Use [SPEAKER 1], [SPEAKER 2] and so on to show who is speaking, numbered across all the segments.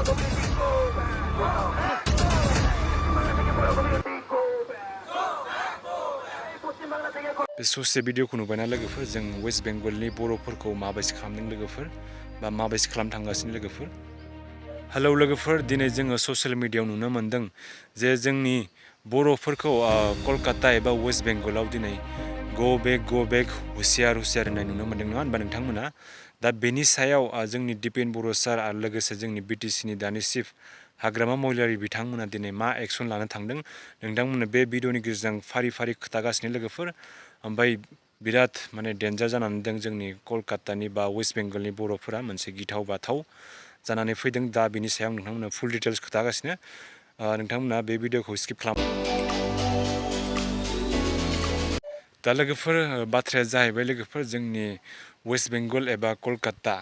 [SPEAKER 1] बे ससे भिडिअखौ नुबायना लोगोफोर जों वेस्ट बेंगलनि बर'फोरखौ माबायदि खालामदों लोगोफोर बा माबायदि खालामनो थांगासिनो लोगोफोर हेलौ लोगोफोर दिनै जोङो ससियेल मिडियायाव नुनो मोन्दों जे जोंनि बर'फोरखौ कलकाता एबा वेस्ट बेंगलाव दिनै गो बेक हुसियार होननाय नुनो मोन्दों नङा होनबा नोंथांमोना दा बेनि सायाव जोंनि दिपेन बर' सार आरो लोगोसे जोंनि बिटिसिनि दानि चिफ हाग्रामा महिलारि बिथांमोना दिनै मा एक्सन लानो थांदों नोंथांमोननो बे भिडिअनि गेजेरजों फारि फारि खोथागासिनो लोगोफोर ओमफ्राय बिराद माने डेन्जार जानानै दं जोंनि कलकातानि बा वेस्ट बेंगलनि बर'फोरा मोनसे गिथाव बाथाव जानानै फैदों दा बिनि सायाव नोंथांमोननो फुल डिटेल्स खोथागासिनो नोंथांमोना बे भिडिअखौ स्किप खालाम दा लोगोफोर बाथ्राया जाहैबाय लोगोफोर जोंनि वेस्ट बेंगल एबा कलकाता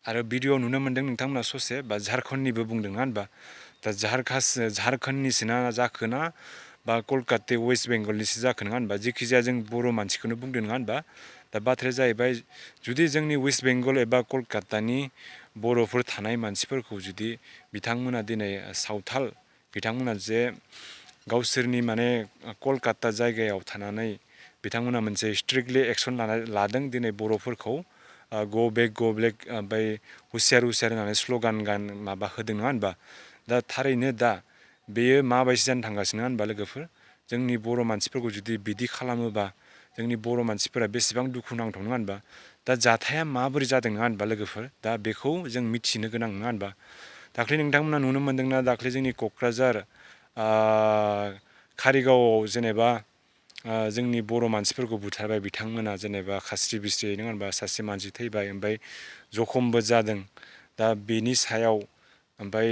[SPEAKER 1] आरो भिडिअ नुनो मोन्दों नोंथांमोना ससे बा झारखन्डनिबो बुंदों नङा होनबा दा झारखन्डनिसोना जाखोना बा कलकाता वेस्ट बेंगलनिसो जाखो नङा होनबा जेखिजाया जों बर' मानसिखौनो बुंदों नङा होनबा दा बाथ्राया जाहैबाय जुदि जोंनि वेस्ट बेंगल एबा कलकातानि बर'फोर थानाय मानसिफोरखौ जुदि बिथांमोना दिनै सावथाल बिथांमोना जे गावसोरनि माने कलकाता जायगायाव थानानै बिथांमोना मोनसे स्ट्रिक्टलि एक्सन लादों दिनै बर'फोरखौ गो बेक ओमफ्राय हुसियार होननानै स्ल'गान माबा होदों नङा होनबा दा थारैनो दा बेयो माबायदि जानो थांगासिनो होनबा लोगोफोर जोंनि बर' मानसिफोरखौ जुदि बिदि खालामोबा जोंनि बर' मानसिफोरा बेसेबां दुखु नांथाव नङा होनबा दा जाथाया माबोरै जादों नङा होनबा लोगोफोर दा बेखौ जों मिथिनो गोनां नङा होनबा दाख्लै नोंथांमोना नुनो मोन्दोंना दाख्लै जोंनि क'क्राझार कारिगावआव जेनेबा जोंनि बर' मानसिफोरखौ बुथारबाय बिथांमोना जेनेबा खास्रि बिस्रि नङा होनबा सासे मानसि थैबाय ओमफ्राय जखमबो जादों दा बेनि सायाव ओमफ्राय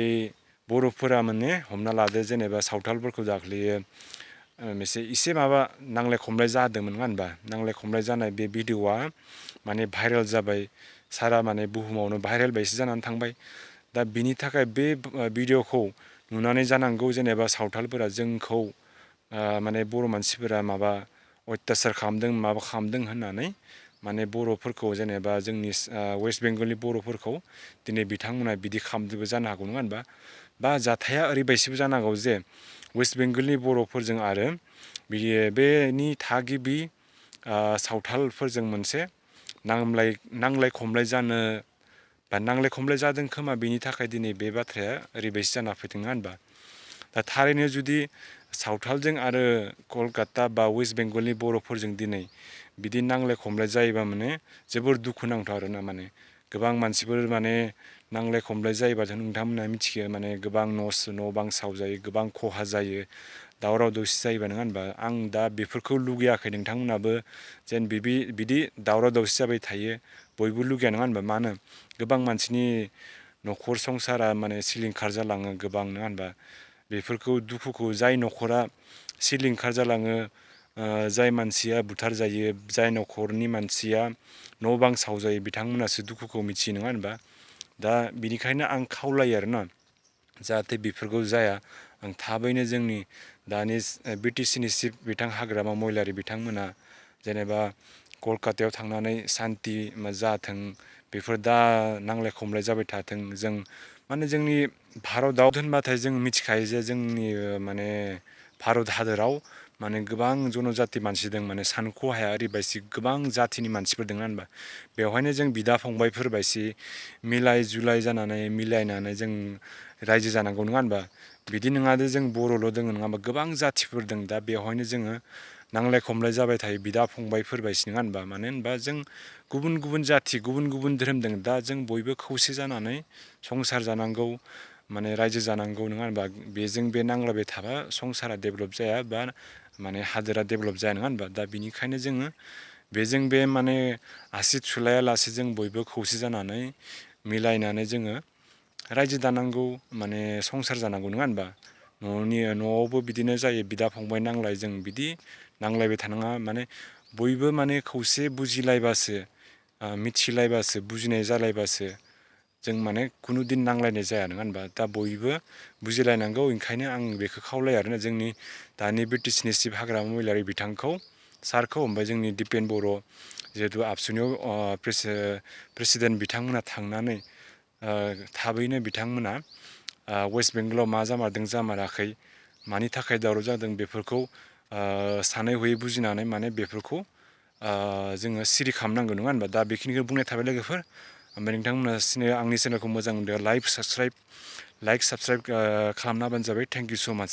[SPEAKER 1] बर'फोरा माने हमना लादो जेनेबा सावथालफोरखौ दाख्लैयो एसे माबा नांलाय खमलाय जादोंमोन नङा होनबा नांलाय खमलाय जानाय बे भिडिअआ माने भाइरेल जाबाय सारा माने बुहुमावनो भाइरेल बायदि जानानै थांबाय दा बिनि थाखाय बे भिडिअखौ नुनानै जानांगौ जेनेबा सावथालफोरा जोंखौ माने बर' मानसिफोरा माबा अयथासार खालामदों माबा खालामदों होननानै माने बर'फोरखौ जेनेबा जोंनि वेस्ट बेंगलनि बर'फोरखौ दिनै बिथांमोना बिदि खालामदोंबो जानो हागौ नङा होनबा बा जाथाया ओरैबायदिबो जानांगौ जे वेस्ट बेंगलनि बर'फोरजों आरो बेनि थागिबि सावथालफोरजों मोनसे नांलाय खमलाय जानो बा नांलाय खमलाय जादों खोमा बेनि थाखाय दिनै बे बाथ्राया ओरैबायदि जाना फैदों नङा होनबा दा थारैनो जुदि सावथालजों आरो कलकाता बा वेस्ट बेंगलनि बर'फोरजों दिनै बिदि नांलाय खमलाय जायोबा माने जोबोर दुखु नांथाव आरोना माने गोबां मानसिफोर माने नांलाय खमलाय जायोबाथ' नोंथांमोना मिथियो माने गोबां न' बां सावजायो गोबां खहा जायो दावराव दावसि जायोबा नङा होनबा आं दा बेफोरखौ लुगैयाखै नोंथांमोनाबो जेन बिदि दावराव दावसि जाबाय थायो बयबो लुगैया नङा होनबा मानो गोबां मानसिनि न'खर संसारा माने सिलिंखार जालाङो गोबां नङा होनबा बेफोरखौ दुखुखौ जाय न'खरा सिलिंखार जालाङो जाय मानसिया बुथार जायो जाय न'खरनि मानसिया न' बां सावजायो बिथांमोनासो दुखुखौ मिथियो नङा होनबा दा बिनिखायनो आं खावलायो आरोना जाहाथे बेफोरखौ जाया आं थाबैनो जोंनि दानि बिटिसिनि चिफ बिथां हाग्रामा महिलारि बिथांमोना जेनेबा कलकातायाव थांनानै सान्ति जाथों बेफोर दा नांलाय खमलाय जाबाय थाथों जों माने जोंनि भारतआव होनबाथाय जों मिथिखायो जे जोंनि माने भारत हादराव माने गोबां जनजाति मानसि दं माने सानख'हाया ओरैबायदि गोबां जाथिनि मानसिफोर दङ होनबा बेवहायनो जों बिदा फंबायफोरबायदि मिलाय जुलाय जानानै मिलायनानै जों रायजो जानांगौ नङा होनबा बिदि नङादे जों बर'ल' दङ नङा होनबा गोबां जाथिफोर दं दा बेवहायनो जोङो नांलाय खमलाय जाबाय थायो बिदा फंबायफोरबायदि नङा होनबा मानो होनबा जों गुबुन गुबुन जाथि गुबुन गुबुन धोरोम दङ दा जों बयबो खौसे जानानै संसार जानांगौ माने रायजो जानांगौ नङा होनबा बेजों बे नांलायबाय थाबा संसारा डेभेलप जाया बा माने हादोरा डेभेलप जाया नङा होनबा दा बिनिखायनो जोङो बेजों बे माने आसि थुलायालासे जों बयबो खौसे जानानै मिलायनानै जोङो रायजो दानांगौ माने संसार जानांगौ नङा होनबा न'आवबो बिदिनो जायो बिदा फंबाय नांलाय जों बिदि नांलायबाय थानाङा माने बयबो माने खौसे बुजिलायबासो मिथिलायबासो बुजिनाय जालायबासो जों माने खुनु दिन नांलायनाय जाया नङा होनबा दा बयबो बुजिलायनांगौ ओंखायनो आं बेखौ खावलायो आरोना जोंनि दानि बिटिसिनि चिफ हाग्रामा महिलारि बिथांखौ सारखौ ओमफ्राय जोंनि दिपेन बर' जिहेतु आबसुनियाव प्रेसिडेन्ट बिथांमोना थांनानै थाबैनो बिथांमोना वेस्ट बेंगलाव मा जामारदों जामाराखै मानि थाखाय दावराव जादों बेफोरखौ सानै हयै बुजिनानै माने बेफोरखौ जोङो सिरि खालामनांगौ नङा होनबा दा बेखिनिखौ बुंनाय थाबाय लोगोफोर ओमफ्राय नोंथांमोना आंनि चेनेलखौ मोजां मोनदों लाइक साबसक्राइब खालामना होबानो जाबाय थेंक इउ स' माच